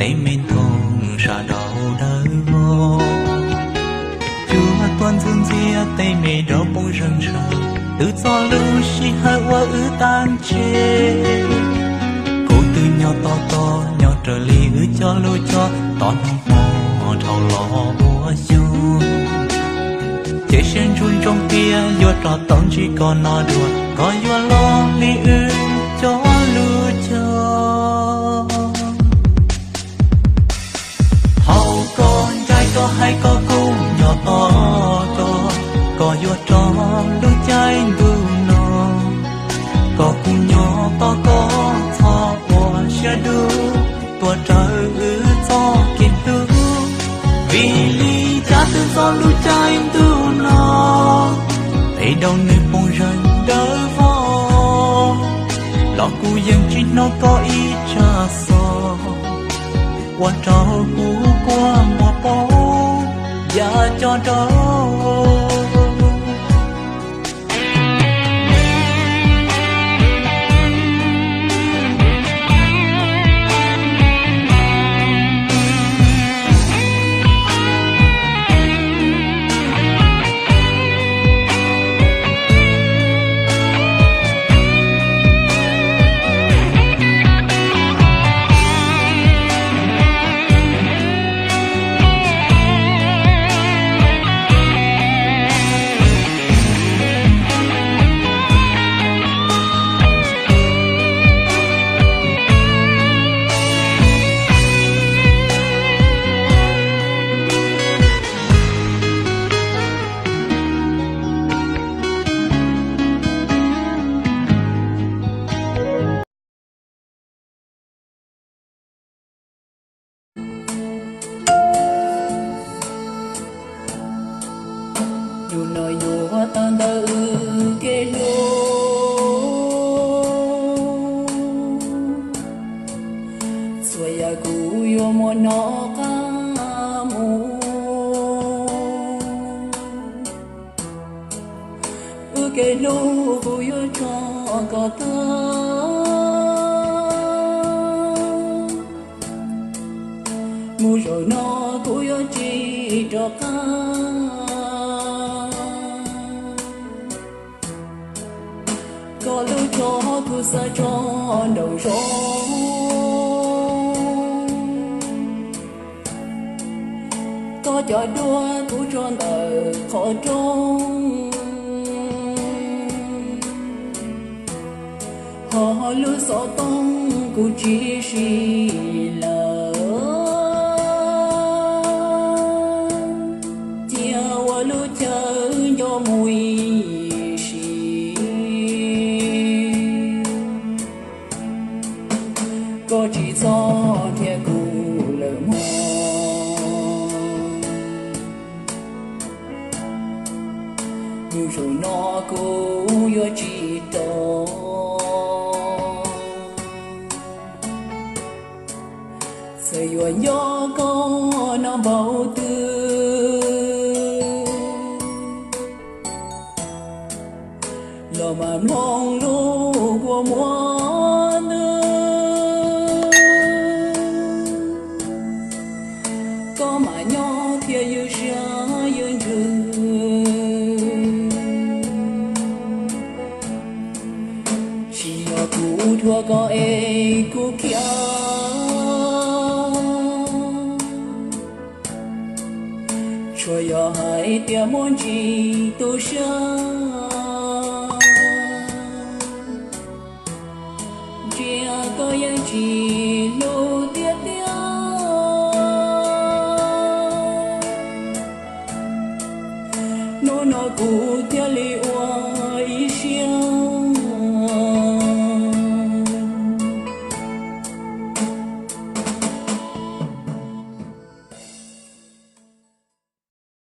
tej me ntoo sab nraud dawb vog. Cua tuaj ntxuav ntxias tej me dawb poob zeeg ntshaw, twb txog lub sij hawm uas wb tag ntsej. Kuv twb nyob tos koj nyob raws li wb cog lus cog, tos hnub hmo dhau los ua xyoo. Ces siab ntsuj ntsoog tias yuav rov tau ntsib koj no dua, koj yuav los li wb cog lus cog. Thaum koj ncaim koj hais koj kuj nyob tos koj, koj yuav rov lub caij ntuj no. Koj kuj nyob tos koj txhob ua siab dub, tuaj raws wb txoj kev hlub. Vim li cas twb txog lub caij ntuj no, tej daus nws poob zeeg dawb vog, los kuv yeej tsis hnov koj ib tsab xov ua rau kuv kua muag poob ya cov nraug. Hnub no yuav tag ntawm wb kev hlub, txhua yam kuv yuav muab hnov qab mus. Wb kev hlub kuv yuav tso kom tag, mus zaum no kuv yuav tsis rov qab. Koj lub tsho kuv xav tso nraum zoov, koj cov duab kuv tso ntawm qhov rooj, ho lub xov tooj kuv tsis siv lawm, cia ua lub chaw nco mus ib sim. Koj tsis txhob nyiam kuv lawm mog, mus zaum no kuv yuav tsis rov. Txawm yuav nco koj no npaum twg los mas mloog lub kua muag ntawd, koj mam nyob thiab ywj siab ywj ntsws. Tsis yog kuv dhuav koj es kuv khiav, tsuas yog hais tias muaj ntsis tu siab.